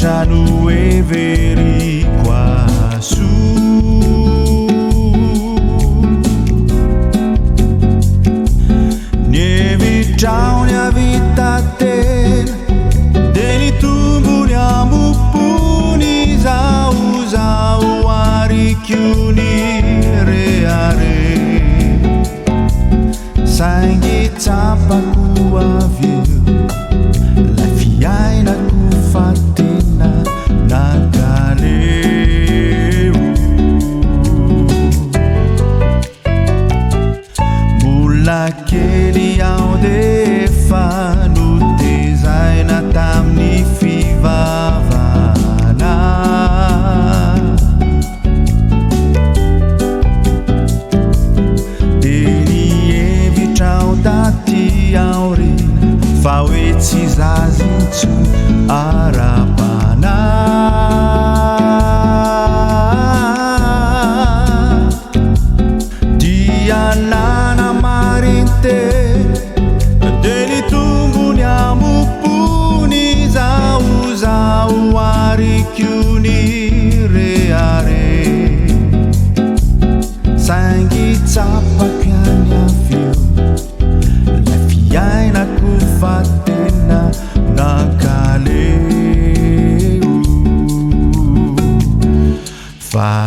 rehetra noheveriko hahasoa. Ny hevitrao ny hahavita tena dia nitombo ny hambom-pony izaho ary koa ny rehareha. Saingy tsapako avy eo 'lay fiainako fa tena nankaleo. Mbola kely aho dia efa notezaina tamin'ny fivavahana. Dia nihevitra aho taty aoriana fa hoe tsy zaza intsony ara-panahy. Dia nanamarin-tena dia nitombo ny hambom-pony izaho zaho ary koa ny rehareha. Saingy tsapako ihany avy eo 'lay fiainako fa tena nankaleo. Fa.